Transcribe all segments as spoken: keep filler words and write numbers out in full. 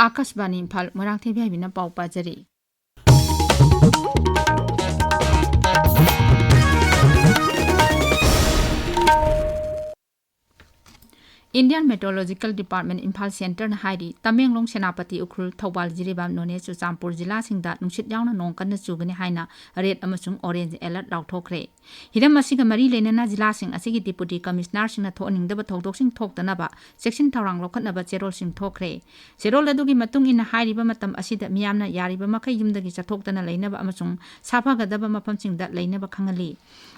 ꯑꯥꯀꯥꯁꯕꯥꯅꯤ ꯏꯝꯐꯥꯜ, ꯃꯣꯏꯔꯥꯡꯊꯦꯝ ꯍꯥꯏꯕꯤꯅ ꯄꯥꯎ ꯄꯥꯖꯔꯤ꯫ Indian Meteorological Department Imphal ꯁꯦꯟꯇꯔꯅ ꯍꯥꯏꯔꯤ, ꯇꯃꯦꯡꯂꯣꯡ, ꯁꯦꯅꯥꯄꯇꯤ, ꯎꯈ꯭ꯔꯨꯜ, ꯊꯧꯕꯥꯜ, ꯖꯤꯔꯤꯕꯥꯝ, ꯅꯣꯅꯦ, ꯆꯨꯔꯆꯥꯟꯄꯨꯔ ꯖꯤꯂꯥꯁꯤꯡꯗ ꯅꯨꯡꯁꯤꯠ ꯌꯥꯎꯅ ꯅꯣꯡ ꯀꯟꯅ ꯆꯨꯒꯅꯤ ꯍꯥꯏꯅ red ꯑꯃꯁꯨꯡ orange alert ꯂꯥꯎꯊꯣꯛꯈ꯭ꯔꯦ꯫ ꯍꯤꯔꯝ ꯑꯁꯤꯒ ꯃꯔꯤ ꯂꯩꯅꯅ ꯖꯤꯂꯥꯁꯤꯡ ꯑꯁꯤꯒꯤ deputy commissionerꯁꯤꯡꯅ ꯊꯣꯛꯍꯟꯅꯤꯡꯗꯕ ꯊꯧꯗꯣꯛꯁꯤꯡ ꯊꯣꯛꯇꯅꯕ ꯆꯦꯛꯁꯤꯟ ꯊꯧꯔꯥꯡ ꯂꯧꯈꯠꯅꯕ ꯆꯦꯔꯣꯜꯁꯤꯡ ꯊꯣꯛꯈ꯭ꯔꯦ꯫ ꯆꯦꯔꯣꯜ ꯑꯗꯨꯒꯤ ꯃꯇꯨꯡ ꯏꯟꯅ ꯍꯥꯏꯔꯤꯕ ꯃꯇꯝ ꯑꯁꯤꯗ ꯃꯤꯌꯥꯝꯅ ꯌꯥꯔꯤꯕ ꯃꯈꯩ ꯌꯨꯝꯗꯒꯤ ꯆꯠꯊꯣꯛꯇꯅ ꯂꯩꯅꯕ ꯑꯃꯁꯨꯡ ꯁꯥꯐꯒꯗꯕ ꯃꯐꯝꯁꯤꯡꯗ ꯂꯩꯅꯕ ꯈꯪꯍꯜꯂꯤ꯫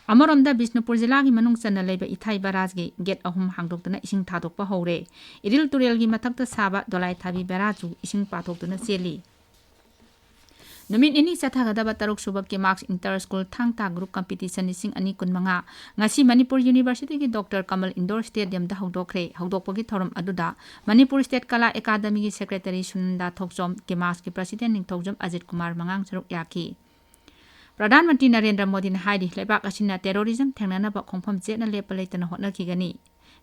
ꯑꯃꯔꯣꯝꯗ ꯕꯤꯁꯅꯨꯄꯨꯔ ꯖꯤꯂꯥꯒꯤ ꯃꯅꯨꯡ ꯆꯟꯅ ꯂꯩꯕ ꯏꯊꯥꯏ ꯕꯔꯥꯖꯒꯤ gate ꯑꯍꯨꯝ ꯍꯥꯡꯗꯣꯛꯇꯨꯅ ꯏꯁꯤꯡ ꯊꯥꯗꯣꯛꯄ ꯍꯧꯔꯦ꯫ ꯏꯔꯤꯜ ꯇꯨꯔꯦꯜꯒꯤ ꯃꯊꯛꯇ ꯁꯥꯕ ꯗꯣꯂꯥꯏ ꯊꯥꯕꯤ ꯕꯔꯥꯖꯁꯨ ꯏꯁꯤꯡ ꯄꯥꯊꯣꯛꯇꯨꯅ ꯆꯦꯜꯂꯤ꯫ ꯅꯨꯃꯤꯠ ꯅꯤꯅꯤ ꯆꯠꯊꯒꯗꯕ ꯇꯔꯨꯛ ꯁꯨꯕ ꯀꯤꯃꯥꯛꯁ Inter School ꯊꯥꯡ ꯇꯥ group competition ꯂꯤꯁꯤꯡ ꯑꯅꯤ ꯀꯨꯟꯃꯉꯥ ꯉꯁꯤ ꯃꯅꯤꯄꯨꯔ Universityꯒꯤ Doctor Kamal Indoor Stadiumꯗ ꯍꯧꯗꯣꯛꯈ꯭ꯔꯦ꯫ ꯍꯧꯗꯣꯛꯄꯒꯤ ꯊꯧꯔꯝ ꯑꯗꯨꯗ ꯃꯅꯤꯄꯨꯔ State ꯀꯂꯥ ꯑꯦꯀꯥꯗꯃꯤꯒꯤ Secretary ꯁꯨꯅꯟꯗꯥ ꯊꯣꯛꯆꯣꯝ, ꯀꯤꯃꯥꯛꯁꯀꯤ President ꯅꯤꯡꯊꯧꯖꯝ ꯑꯖꯤꯠ ꯀꯨꯃꯥꯔ ꯃꯉꯥꯡ ꯁꯔꯨꯛ ꯌꯥꯈꯤ꯫ ꯄ꯭ꯔꯙꯥꯟ ꯃꯟꯇ꯭ꯔꯤ ꯅꯔꯦꯟꯗ꯭ꯔ ꯃꯣꯗꯤꯅ ꯍꯥꯏꯔꯤ, ꯂꯩꯕꯥꯛ ꯑꯁꯤꯅ terrorism ꯊꯦꯡꯅꯅꯕ ꯈꯣꯡꯐꯝ ꯆꯦꯠꯅ ꯂꯦꯞꯄ ꯂꯩꯇꯅ ꯍꯣꯠꯅꯈꯤꯒꯅꯤ꯫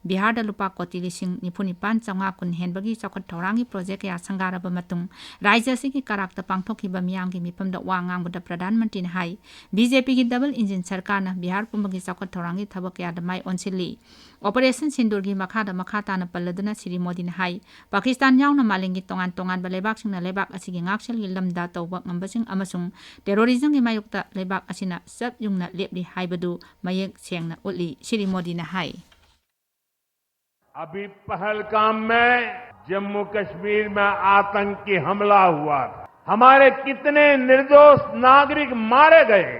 ꯕꯤꯍꯥꯔꯗ ꯂꯨꯄꯥ ꯀꯣꯇꯤ ꯂꯤꯁꯤꯡ ꯅꯤꯐꯨ ꯅꯤꯄꯥꯟ ꯆꯥꯝꯃꯉꯥ ꯀꯨꯟ ꯍꯦꯟꯕꯒꯤ ꯆꯥꯎꯈꯠ ꯊꯧꯔꯥꯡꯒꯤ project ꯀꯌꯥ ꯁꯪꯒꯥꯔꯕ ꯃꯇꯨꯡ, ꯔꯥꯖ꯭ꯌ ꯑꯁꯤꯒꯤ ꯀꯔꯥꯛꯇ ꯄꯥꯡꯊꯣꯛꯈꯤꯕ ꯃꯤꯌꯥꯝꯒꯤ ꯃꯤꯐꯝꯗ ꯋꯥ ꯉꯥꯡꯕꯗ ꯄ꯭ꯔꯙꯥꯟ ꯃꯟꯇ꯭ꯔꯤꯅ ꯍꯥꯏ, BJPꯒꯤ double engine ꯁꯔꯀꯥꯔꯅ ꯕꯤꯍꯥꯔ ꯄꯨꯝꯕꯒꯤ ꯆꯥꯎꯈꯠ ꯊꯧꯔꯥꯡꯒꯤ ꯊꯕꯛ ꯀꯌꯥꯗ ꯃꯥꯏ ꯑꯣꯟꯁꯤꯜꯂꯤ꯫ Operation ꯁꯤꯟꯗꯨꯔꯒꯤ ꯃꯈꯥꯗ ꯃꯈꯥ ꯇꯥꯅ ꯄꯜꯂꯗꯨꯅ ꯁ꯭ꯔꯤ ꯃꯣꯗꯤꯅ ꯍꯥꯏ, ꯄꯥꯀꯤꯁꯇꯥꯟ ꯌꯥꯎꯅ ꯃꯥꯂꯦꯝꯒꯤ ꯇꯣꯉꯥꯟ ꯇꯣꯉꯥꯟꯕ ꯂꯩꯕꯥꯛꯁꯤꯡꯅ ꯂꯩꯕꯥꯛ ꯑꯁꯤꯒꯤ ꯉꯥꯛꯁꯦꯜꯒꯤ ꯂꯝꯗ ꯇꯧꯕ ꯉꯝꯕꯁꯤꯡ ꯑꯃꯁꯨꯡ terrorismꯒꯤ ꯃꯥꯌꯣꯛꯇ ꯂꯩꯕꯥꯛ ꯑꯁꯤꯅ ꯆꯞ ꯌꯨꯡꯅ ꯂꯦꯞꯂꯤ ꯍꯥꯏꯕꯗꯨ ꯃꯌꯦꯛ ꯁꯦꯡꯅ ꯎꯠꯂꯤ꯫ ꯁ꯭ꯔꯤ ꯃꯣꯗꯤꯅ ꯍꯥꯏ꯫ अभी पहलगाम में जम्मू कश्मीर में आतंकी हमला हुआ था, हमारे कितने निर्दोष नागरिक मारे गए।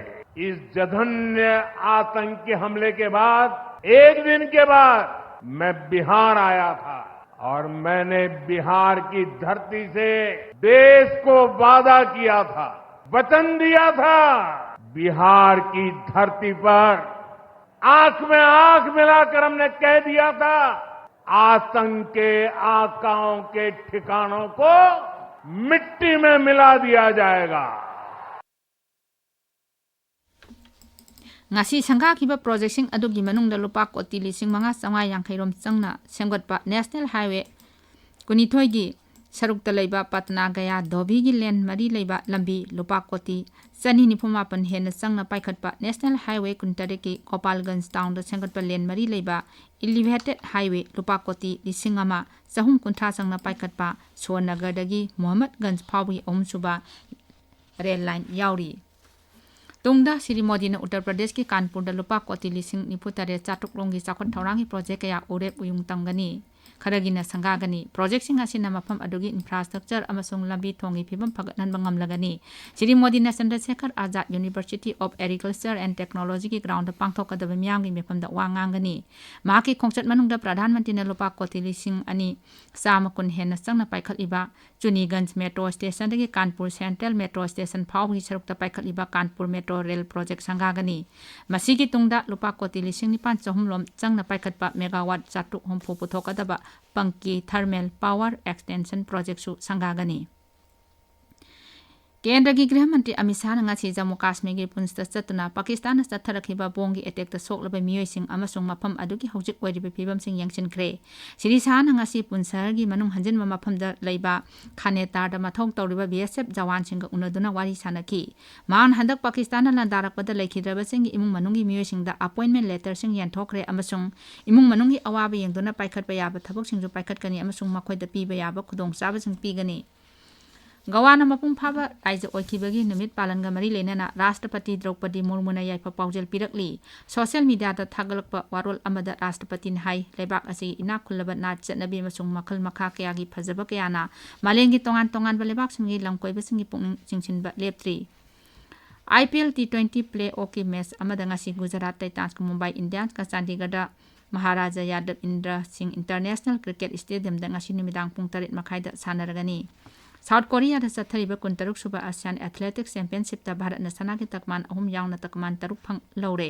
इस जघन्य आतंकी हमले के बाद एक दिन के बाद मैं बिहार आया था और मैंने बिहार की धरती से देश को वादा किया था, वचन दिया था। बिहार की धरती पर आंख में आंख मिलाकर हमने कह दिया था, आतंक के आकाओं के ठिकानों को मिट्टी में मिला दिया जाएगा। ꯉꯁꯤ ꯁꯪꯒꯥꯈꯤꯕ projectꯁꯤꯡ ꯑꯗꯨꯒꯤ ꯃꯅꯨꯡꯗ ꯂꯨꯄꯥ ꯀꯣꯇꯤ ꯂꯤꯁꯤꯡ ꯃꯉꯥ ꯆꯥꯝꯃꯉꯥ ꯌꯥꯡꯈꯩ ꯔꯣꯝ ꯆꯪꯅ ꯁꯦꯝꯒꯠꯄ National Highway ꯀꯨꯟꯅꯤꯊꯣꯏꯒꯤ ꯁꯔꯨꯛꯇ ꯂꯩꯕ ꯄꯠꯅꯥ ꯒꯌꯥ ꯙꯣꯕꯤꯒꯤ ꯂꯦꯟ ꯃꯔꯤ ꯂꯩꯕ ꯂꯝꯕꯤ ꯂꯨꯄꯥ ꯀꯣꯇꯤ ꯆꯅꯤ ꯅꯤꯐꯨ ꯃꯥꯄꯟ ꯍꯦꯟꯅ ꯆꯪꯅ ꯄꯥꯏꯈꯠꯄ, ꯅꯦꯁꯅꯦꯜ ꯍꯥꯏꯋꯦ ꯀꯨꯟꯇꯔꯦꯠꯀꯤ ꯒꯣꯄꯥꯜꯒꯟꯖ ꯇꯥꯎꯟꯗ ꯁꯦꯝꯒꯠꯄ ꯂꯦꯟ ꯃꯔꯤ ꯂꯩꯕ ꯏꯂꯤꯚꯦꯇꯦꯠ ꯍꯥꯏꯋꯦ ꯂꯨꯄꯥ ꯀꯣꯇꯤ ꯂꯤꯁꯤꯡ ꯑꯃ ꯆꯍꯨꯝ ꯀꯨꯟꯊ꯭ꯔꯥ ꯆꯪꯅ ꯄꯥꯏꯈꯠꯄ, ꯁꯣꯅꯒꯔꯗꯒꯤ ꯃꯣꯍꯝꯃꯗꯒꯟꯖ ꯐꯥꯎꯕꯒꯤ ꯑꯍꯨꯝꯁꯨꯕ ꯔꯦꯜ ꯂꯥꯏꯟ ꯌꯥꯎꯔꯤ꯫ ꯇꯨꯡꯗ ꯁ꯭ꯔꯤ ꯃꯣꯗꯤꯅ ꯎꯠꯇꯔ ꯄ꯭ꯔꯗꯦꯁꯀꯤ ꯀꯥꯟꯄꯨꯔꯗ ꯂꯨꯄꯥ ꯀꯣꯇꯤ ꯂꯤꯁꯤꯡ ꯅꯤꯐꯨ ꯇꯔꯦꯠ ꯆꯥꯇ꯭ꯔꯨꯛ ꯂꯣꯝꯒꯤ ꯆꯥꯎꯈꯠ ꯊꯧꯔꯥꯡꯒꯤ ꯄ꯭ꯔꯣꯖꯦꯛ ꯀꯌꯥ ꯎꯔꯦꯞ ꯎꯌꯨꯡ ꯇꯝꯒꯅꯤ꯫ ꯈꯔꯒꯤꯅ ꯁꯪꯒꯥꯒꯅꯤ꯫ ꯄ꯭ꯔꯣꯖꯦꯛꯁꯤꯡ ꯑꯁꯤꯅ ꯃꯐꯝ ꯑꯗꯨꯒꯤ ꯏꯟꯐ꯭ꯔꯥꯁ꯭ꯇ꯭ꯔꯛꯆꯔ ꯑꯃꯁꯨꯡ ꯂꯝꯕꯤ ꯊꯣꯡꯒꯤ ꯐꯤꯕꯝ ꯐꯒꯠꯍꯟꯕ ꯉꯝꯂꯒꯅꯤ꯫ ꯁ꯭ꯔꯤ ꯃꯣꯗꯤꯅ ꯆꯟꯗ꯭ꯔꯁꯦꯈꯔ ꯑꯥꯖꯥꯗ ꯌꯨꯅꯤꯚꯔꯁꯤꯇꯤ ꯑꯣꯐ ꯑꯦꯒ꯭ꯔꯤꯀꯜꯆꯔ ꯑꯦꯟ ꯇꯦꯛꯅꯣꯂꯣꯖꯤꯒꯤ ꯒ꯭ꯔꯥꯎꯟꯗ ꯄꯥꯡꯊꯣꯛꯀꯗꯕ ꯃꯤꯌꯥꯝꯒꯤ ꯃꯤꯐꯝꯗ ꯋꯥ ꯉꯥꯡꯒꯅꯤ꯫ ꯃꯍꯥꯛꯀꯤ ꯈꯣꯡꯆꯠ ꯃꯅꯨꯡꯗ ꯄ꯭ꯔꯙꯥꯟ ꯃꯟꯇ꯭ꯔꯤꯅ ꯂꯨꯄꯥ ꯀꯣꯇꯤ ꯂꯤꯁꯤꯡ ꯑꯅꯤ ꯆꯥꯝꯃ ꯀꯨꯟ ꯍꯦꯟꯅ ꯆꯪꯅ ꯄꯥꯏꯈꯠꯂꯤꯕ ꯆꯨꯅꯤꯒꯟꯖ ꯃꯦꯇ꯭ꯔꯣ ꯁ꯭ꯇꯦꯁꯟꯗꯒꯤ ꯀꯥꯟꯄꯨꯔ ꯁꯦꯟꯇ꯭ꯔꯦꯜ ꯃꯦꯇ꯭ꯔꯣ ꯁ꯭ꯇꯦꯁꯟ ꯐꯥꯎꯕꯒꯤ ꯁꯔꯨꯛꯇ ꯄꯥꯏꯈꯠꯂꯤꯕ ꯀꯥꯟꯄꯨꯔ ꯃꯦꯇ꯭ꯔꯣ ꯔꯦꯜ ꯄ꯭ꯔꯣꯖꯦꯛ ꯁꯪꯒꯥꯒꯅꯤ꯫ ꯃꯁꯤꯒꯤ ꯇꯨꯡꯗ ꯂꯨꯄꯥ ꯀꯣꯇꯤ ꯂꯤꯁꯤꯡ ꯅꯤꯄꯥꯟ ꯆꯍꯨꯝ ꯂꯣꯝ ꯆꯪꯅ ꯄꯥꯏꯈꯠꯄ ꯃꯦꯒꯥꯋꯥꯠ ꯆꯥꯇ꯭ꯔꯨꯛ ꯍꯨꯝꯐꯨ ꯄꯨꯊꯣꯛꯀꯗꯕ ꯄꯪꯀꯤ ꯊꯔꯃꯦꯜ ꯄꯥꯋꯔ ꯑꯦꯛꯁꯇꯦꯟꯁꯟ ꯄ꯭ꯔꯣꯖꯦꯛꯁꯨ ꯁꯪꯒꯥꯒꯅꯤ꯫ ꯀꯦꯟꯗ꯭ꯔꯒꯤ ꯒ꯭ꯔꯤꯍ ꯃꯟꯇ꯭ꯔꯤ ꯑꯃꯤꯠ ꯁꯥꯍꯅ ꯉꯁꯤ ꯖꯝꯃꯨ ꯀꯥꯁꯃꯤꯔꯒꯤ ꯄꯨꯟꯁꯇ ꯆꯠꯇꯨꯅ ꯄꯥꯀꯤꯁꯇꯥꯟꯅ ꯆꯠꯊꯔꯛꯈꯤꯕ ꯕꯣꯝꯒꯤ ꯑꯦꯇꯦꯛꯇ ꯁꯣꯛꯂꯕ ꯃꯤꯑꯣꯏꯁꯤꯡ ꯑꯃꯁꯨꯡ ꯃꯐꯝ ꯑꯗꯨꯒꯤ ꯍꯧꯖꯤꯛ ꯑꯣꯏꯔꯤꯕ ꯐꯤꯕꯝꯁꯤꯡ ꯌꯦꯡꯁꯤꯟꯈ꯭ꯔꯦ꯫ ꯁ꯭ꯔꯤ ꯁꯥꯍꯅ ꯉꯁꯤ ꯄꯨꯟꯁ ꯁꯍꯔꯒꯤ ꯃꯅꯨꯡ ꯍꯟꯖꯤꯟꯕ ꯃꯐꯝꯗ ꯂꯩꯕ ꯈꯥꯅꯦꯇꯥꯔꯗ ꯃꯊꯧ ꯇꯧꯔꯤꯕ ꯕꯤ ꯑꯦꯁ ꯑꯦꯐ ꯖꯋꯥꯟꯁꯤꯡꯒ ꯎꯅꯗꯨꯅ ꯋꯥꯔꯤ ꯁꯥꯅꯈꯤ꯫ ꯃꯍꯥꯛꯅ ꯍꯟꯗꯛ ꯄꯥꯀꯤꯁꯇꯥꯟꯅ ꯂꯥꯟꯗꯥꯔꯛꯄꯗ ꯂꯩꯈꯤꯗ꯭ꯔꯕꯁꯤꯡꯒꯤ ꯏꯃꯨꯡ ꯃꯅꯨꯡꯒꯤ ꯃꯤꯑꯣꯏꯁꯤꯡꯗ ꯑꯄꯣꯏꯟꯃꯦꯟ ꯂꯦꯇꯔꯁꯤꯡ ꯌꯦꯟꯊꯣꯛꯈ꯭ꯔꯦ ꯑꯃꯁꯨꯡ ꯏꯃꯨꯡ ꯃꯅꯨꯡꯒꯤ ꯑꯋꯥꯕ ꯌꯦꯡꯗꯨꯅ ꯄꯥꯏꯈꯠꯄ ꯌꯥꯕ ꯊꯕꯛꯁꯤꯡꯁꯨ ꯄꯥꯏꯈꯠꯀꯅꯤ ꯑꯃꯁꯨꯡ ꯃꯈꯣꯏꯗ ꯄꯤꯕ ꯌꯥꯕ ꯈꯨꯗꯣꯡꯆꯥꯕꯁꯤꯡ ꯄꯤꯒꯅꯤ꯫ ꯒꯋꯥꯅ ꯃꯄꯨꯡ ꯐꯥꯕ ꯔꯥꯏꯖ ꯑꯣꯏꯈꯤꯕꯒꯤ ꯅꯨꯃꯤꯠ ꯄꯥꯂꯟꯒ ꯃꯔꯤ ꯂꯩꯅꯅ ꯔꯥꯁꯇ꯭ꯔꯄꯇꯤ ꯗ꯭ꯔꯧꯄꯗꯤ ꯃꯨꯔꯃꯨꯅ ꯌꯥꯏꯐ ꯄꯥꯎꯖꯦꯜ ꯄꯤꯔꯛꯂꯤ꯫ ꯁꯣꯁꯤꯌꯦꯜ ꯃꯤꯗꯤꯌꯥꯗ ꯊꯥꯒꯠꯂꯛꯄ ꯋꯥꯔꯣꯜ ꯑꯃꯗ ꯔꯥꯁꯇ꯭ꯔꯄꯇꯤꯅ ꯍꯥꯏ, ꯂꯩꯕꯥꯛ ꯑꯁꯤꯒꯤ ꯏꯅꯥꯛ ꯈꯨꯜꯂꯕ ꯅꯥꯠ, ꯆꯠꯅꯕꯤ ꯑꯃꯁꯨꯡ ꯃꯈꯜ ꯃꯈꯥ ꯀꯌꯥꯒꯤ ꯐꯖꯕ ꯀꯌꯥꯅ ꯃꯥꯂꯦꯝꯒꯤ ꯇꯣꯉꯥꯟ ꯇꯣꯉꯥꯟꯕ ꯂꯩꯕꯥꯛꯁꯤꯡꯒꯤ ꯂꯝꯀꯣꯏꯕꯁꯤꯡꯒꯤ ꯄꯨꯛꯅꯤꯡ ꯆꯤꯡꯁꯤꯟꯕ ꯂꯦꯞꯇ꯭ꯔꯤ꯫ I P L T twenty play ꯑꯣꯐꯀꯤ ꯃꯦꯆ ꯑꯃꯗ ꯉꯁꯤ ꯒꯨꯖꯔꯥꯠ ꯇꯥꯏꯇꯥꯟꯁꯀ ꯃꯨꯝꯕꯥꯏ ꯏꯟꯗꯤꯌꯟꯁꯀ ꯆꯥꯟꯗꯤꯒꯔꯗ ꯃꯍꯥꯔꯥꯖꯥ ꯌꯥꯗꯕ ꯏꯟꯗ꯭ꯔ ꯁꯤꯡ ꯏꯟꯇꯔꯅꯦꯁꯅꯦꯜ ꯀ꯭ꯔꯤꯀꯦꯠ ꯁ꯭ꯇꯦꯗꯤꯌꯝꯗ ꯉꯁꯤ ꯅꯨꯃꯤꯗꯥꯡ ꯄꯨꯡ ꯇꯔꯦꯠ ꯃꯈꯥꯏꯗ ꯁꯥꯟꯅꯔꯒꯅꯤ꯫ ꯁꯥꯎꯠ ꯀꯣꯔꯤꯌꯥꯗ ꯆꯠꯊꯔꯤꯕ ꯀꯨꯟꯇꯔꯨꯛ ꯁꯨꯕ ꯑꯁꯤꯌꯥꯟ ꯑꯦꯊꯂꯦꯇꯤꯛꯁ ꯆꯦꯝꯄꯤꯌꯟꯁꯤꯞꯇ ꯚꯥꯔꯠꯅ ꯁꯅꯥꯒꯤ ꯇꯀꯃꯥꯟ ꯑꯍꯨꯝ ꯌꯥꯎꯅ ꯇꯀꯃꯥꯟ ꯇꯔꯨꯛ ꯐꯪ ꯂꯧꯔꯦ꯫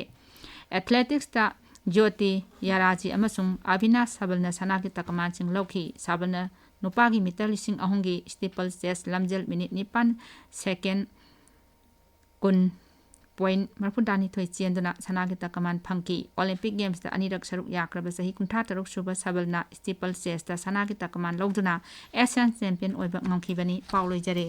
ꯑꯦꯊꯂꯦꯇꯤꯛꯁꯇ ꯖ꯭ꯌꯣꯇꯤ ꯌꯥꯔꯥꯖꯤ ꯑꯃꯁꯨꯡ ꯑꯕꯤꯅꯥꯁ ꯁꯕꯜꯅ ꯁꯅꯥꯒꯤ ꯇꯀꯃꯥꯟꯁꯤꯡ ꯂꯧꯈꯤ꯫ ꯁꯕꯜꯅ ꯅꯨꯄꯥꯒꯤ ꯃꯤꯇꯔ ꯂꯤꯁꯤꯡ ꯑꯍꯨꯝꯒꯤ ꯁ꯭ꯇꯤꯄꯜ ꯆꯦꯁ ꯂꯝꯖꯦꯜ ꯃꯤꯅꯤꯠ ꯅꯤꯄꯥꯟ ꯁꯦꯀꯦꯟ ꯀꯨꯟ ꯄꯣꯏꯟ ꯃꯔꯤꯐꯨꯇꯔꯥꯅꯤꯊꯣꯏ ꯆꯦꯟꯗꯨꯅ ꯁꯅꯥꯒꯤ ꯇꯀꯃꯥꯟ ꯐꯪꯈꯤ꯫ ꯑꯣꯂꯤꯝꯄꯤꯛ ꯒꯦꯝꯁꯇ ꯑꯅꯤꯔꯛ ꯁꯔꯨꯛ ꯌꯥꯈ꯭ꯔꯕ ꯆꯍꯤ ꯀꯨꯟꯊ꯭ꯔꯥ ꯇꯔꯨꯛ ꯁꯨꯕ ꯁꯕꯜꯅ ꯁ꯭ꯇꯤꯄꯜ ꯆꯦꯁꯇ ꯁꯅꯥꯒꯤ ꯇꯀꯃꯥꯟ ꯂꯧꯗꯨꯅ ꯑꯦꯁꯤꯌꯥꯟ ꯆꯦꯝꯄꯤꯌꯟ ꯑꯣꯏꯕ ꯉꯝꯈꯤꯕꯅꯤ꯫ ꯄꯥꯎ ꯂꯣꯏꯖꯔꯦ꯫